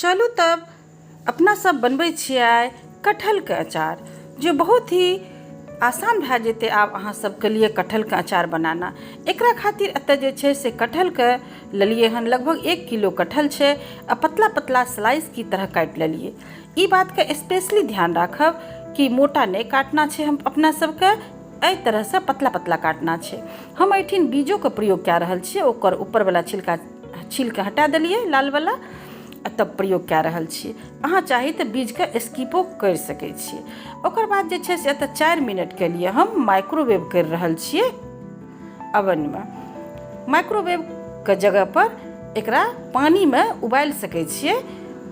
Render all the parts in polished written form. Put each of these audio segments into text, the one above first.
चलू तब अपना सब बनबै छियै आइ कटहलके अचार, जे बहुत ही आसान भए जेतै आब अहाँ सबके लिए कटहलके अचार बनाना। एकरा खातिर एतऽ जे छै से कटहलके लेलियै हन, लगभग 1 किलो कटहल छै आ पतला पतला स्लाइस की तरह काटि लेलियै। ई बातके स्पेशली ध्यान राखब कि मोटा नहि काटना छै, हम अपना सबके एहि तरहसँ पतला पतला काटना छै। हम एहिठिन बीजोके प्रयोग कए रहल छियै, ओकर ऊपरवला छिलका छीलके हटा देलियै लालवला आ तब प्रयोग कए रहल छियै। अहाँ चाही तऽ बीजके स्किपो करि सकै छियै। ओकर बाद जे छै से एतऽ 4 मिनटके लिए हम माइक्रोवेव करि रहल छियै ओवनमे। माइक्रोवेवके जगहपर एकरा पानिमे उबालि सकै छियै,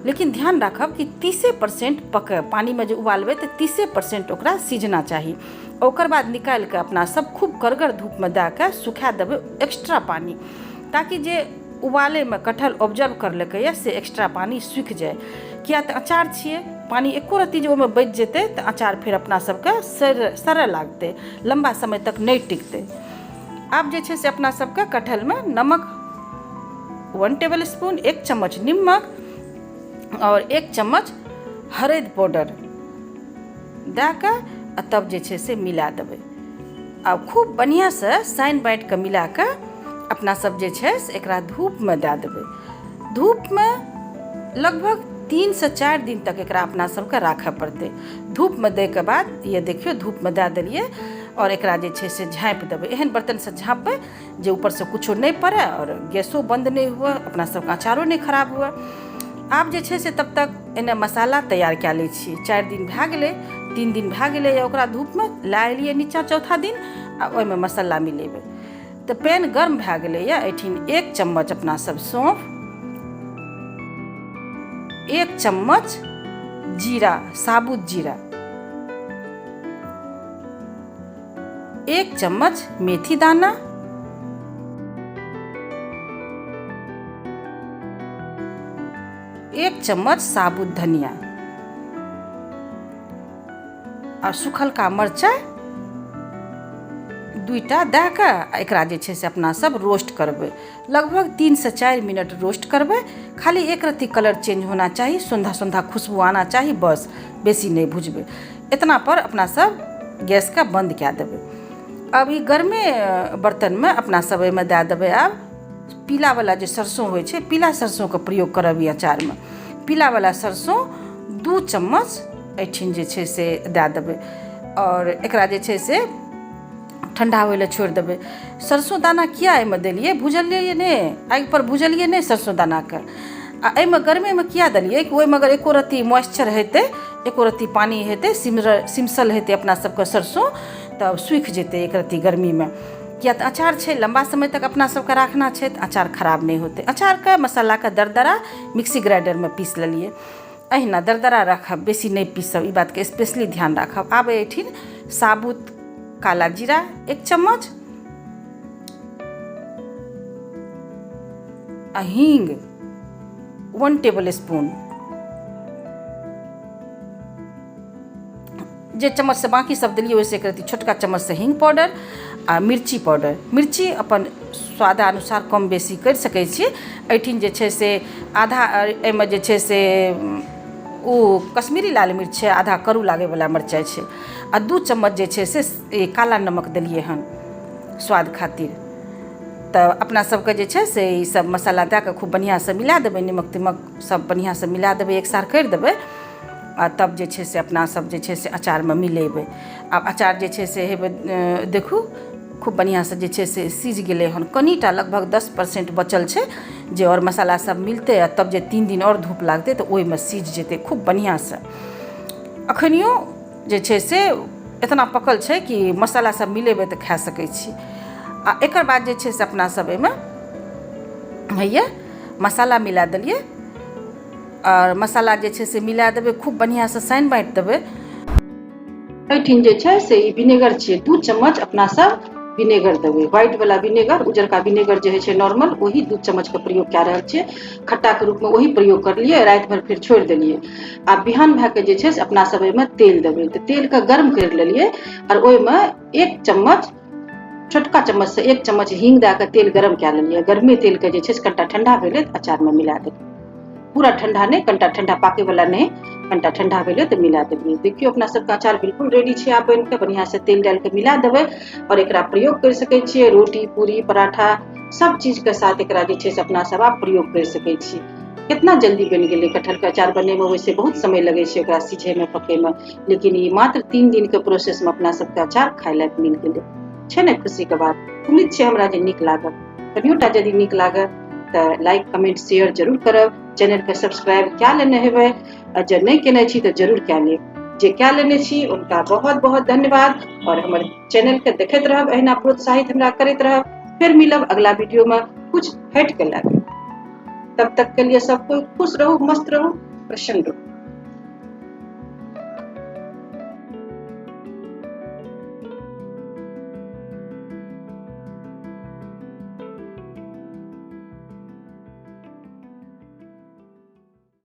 लेकिन ध्यान राखब कि 30% पकै, पानिमे जे उबालबै तऽ 30% ओकरा सिझना चाही। ओकर बाद निकालिके अपना सब खूब कड़गर धूपमे दए कऽ सुखा देबै एक्स्ट्रा पानि, ताकि जे उबालैमे कटहल ऑब्जर्व करलकैए से एक्स्ट्रा पानि सूखि जाय। किया तऽ अचार छियै, पानि एको रत्ती जे ओहिमे बचि जेतै तऽ अचार फेर अपना सबके सड़ऽ लागतै, लम्बा समय तक नहि टिकतै। आब जे छै से अपना सबके कटहलमे नमक 1 टेबल स्पून, 1 चम्मच निमक आओर 1 चम्मच हरदि पाउडर दए कऽ आ तब जे छै से मिला देबै। आ खूब बढ़िआँसँ सानि बाँटि कऽ मिला कऽ अपना सब जे छै से एकरा धूपमे दए देबै। धूपमे लगभग 3 से 4 दिन तक एकरा अपना सबके राखऽ पड़तै। धूपमे दैके बाद ये देखियौ धूपमे दए देलियै आओर एकरा जे छै से झाँपि देबै। एहन बर्तनसँ झाँपबै जे ऊपरसँ किछो नहि पड़ै आओर गैसो बन्द नहि हुए, अपना सबके अचारो नहि खराब हुए। आब जे छै से तब तक एने मसाला तैयार कए लै छी। 4 दिन भए गेलै, 3 दिन भए गेलैए ओकरा धूपमे लए एलियै नीचाँ चौथा दिन आ ओहिमे मसाला मिलेबै। तऽ पैन गर्म भए गेलैए, एहिठिन 1 चम्मच अपना सब सौंफ, 1 चम्मच जीरा, साबुत जीरा, 1 चम्मच मेथी दाना, 1 चम्मच साबुत धनिया आ सुखलका मरचाइ 2टा दए कऽ एकरा जे छै से अपना सब रोस्ट करबै। लगभग 3 से 4 मिनट रोस्ट करबै। खाली एक रत्ती कलर चेंज होना चाही, सोंधा सोंधा खुशबू आना चाही, बस बेसी नहि भुजबै। इतना पर अपना सब गैसके बन्द कए देबै। अब ई गर्मे बर्तनमे अपना सब एहिमे दए देबै। आब पीलावला जे सरसों होइ छै, पीला सरसोंके प्रयोग करब ई अचारमे। पीलावला सरसों 2 चम्मच एहिठिन जे छै से दए देबै आओर एकरा जे छै से ठण्डा होइ लए छोड़ि देबै। सरसों दाना किया एहिमे देलियै? भुजलियै नहि, आगिपर भुजलियै नहि सरसों दानाके। आ एहिमे गर्मेमे किया देलियै कि ओहिमे अगर एको रत्ती मॉइस्चर हेतै, एको रत्ती पानि हेतै, सिमसल हेतै अपना सबके सरसों, तऽ सूखि जेतै एक रत्ती गर्मीमे। किया तऽ अचार छै, लम्बा समय तक अपना सबके राखना छै तऽ अचार खराब नहि होतै। अचारके मसालाके दरदरा मिक्सी ग्राइंडरमे पीस लेलियै। अहिना दरदरा राखब, बेसी नहि पीसब, ई बातके स्पेशली ध्यान राखब। आब एहिठिन साबुत काला जीरा 1 चम्मच आ हींग 1 टेबल स्पून, जे चम्मचसँ बाँकी सब देलियै ओहिसँ एक रत्ती छोटका चम्मचसँ हींग पाउडर आ मिर्ची पाउडर। मिर्ची अपन स्वादानुसार कम बेसी करि सकै छी। एहिठिन जे छै से आधा एहिमे जे छै से ओ कश्मीरी लाल मिर्च छै, आधा करू लागैवला मिरचाइ छै आ 2 चम्मच जे छै से काला नमक देलियै हन स्वाद खातिर। तऽ अपना सबके जे छै से ई सब मसाला दए कऽ खूब बढ़िआँसँ मिला देबै, निमक तिमक सब बढ़िआँसँ मिला देबै, एकसार करि देबै आ तब जे छै से अपना सब जे छै से अचारमे मिलेबै। आब अचार जे छै से हेबै देखू खूब बढ़िआँसँ जे छै से सिझ गेलै हन। कनिटा लगभग 10% बचल छै जे आओर मसाला सब मिलतै आ तब जे 3 दिन आओर धूप लागतै तऽ ओहिमे सिझ जेतै खूब बढ़िआँसँ। अखनियो जे छै से एतना पकल छै कि मसाला सब मिलेबै तऽ खा सकै छी। आ एकर बाद जे छै से अपना सब एहिमे हैया मसाला मिला देलियै आओर मसाला जे छै से मिला देबै, खूब बढ़िआँसँ सानि बाँटि देबै। एहिठिन जे छै से ई विनेगर छियै, 2 चम्मच अपना सब विनेगर देबै। व्हाइट वाला विनेगर, उजरका विनेगर जे होइ छै नॉर्मल, ओही 2 चम्मचके प्रयोग कए रहल छियै। खट्टाके रूपमे ओही प्रयोग करलियै, राति भरि फेर छोड़ि देलियै। आ बिहान भए कऽ जे छै से अपना सब एहिमे तेल देबै। तऽ तेलके गर्म करि लेलियै आओर ओहिमे 1 चम्मच, छोटका चम्मचसँ 1 चम्मच हींग दए कऽ तेल गरम कए लेलियै। गरमे तेलके जे छै से कनिटा ठण्डा भेलै तऽ अचारमे मिला देलियै। पूरा ठंडा नहि, कनिटा ठंडा पाके वाला नहि, कनिटा ठंडा भेलै तऽ मिला देलियै। देखियौ अपना सबके अचार बिल्कुल रेडी छै। आब बनि कऽ बढ़िआँ से तेल डालि कऽ मिला देबै और एकरा प्रयोग करि सकै छियै रोटी, पूरी, पराठा सब चीजके साथ एकरा जे छै से अपना सब आब प्रयोग करि सकै छी। कितना जल्दी बनि गेलै कटहरके अचार बनैमे, वैसे बहुत समय लगै छै ओकरा सिझैमे पकैमे, लेकिन ई मात्र 3 दिनके प्रोसेसमे अपना सबके अचार खाय लायक मिल गेलै। छै ने खुशीके बात? उम्मीद छै हमरा जे नीक लागत। कनियोटा यदि नीक लागत तऽ लाइक, कमेंट, शेयर जरूर करब। चैनलके सब्सक्राइब कए लेने हेबै, आ जँ नहि केने छी तऽ जरूर कए लेब। जे कए लेने छी हुनका बहुत बहुत धन्यवाद और हमर चैनलके देखैत रहब, एहिना प्रोत्साहित हमरा करैत रहब। फेर मिलब अगला वीडियोमे कुछ हटि के लागे। तब तक के लिए सब कोई खुश रहू, मस्त रहू, प्रसन्न रहू।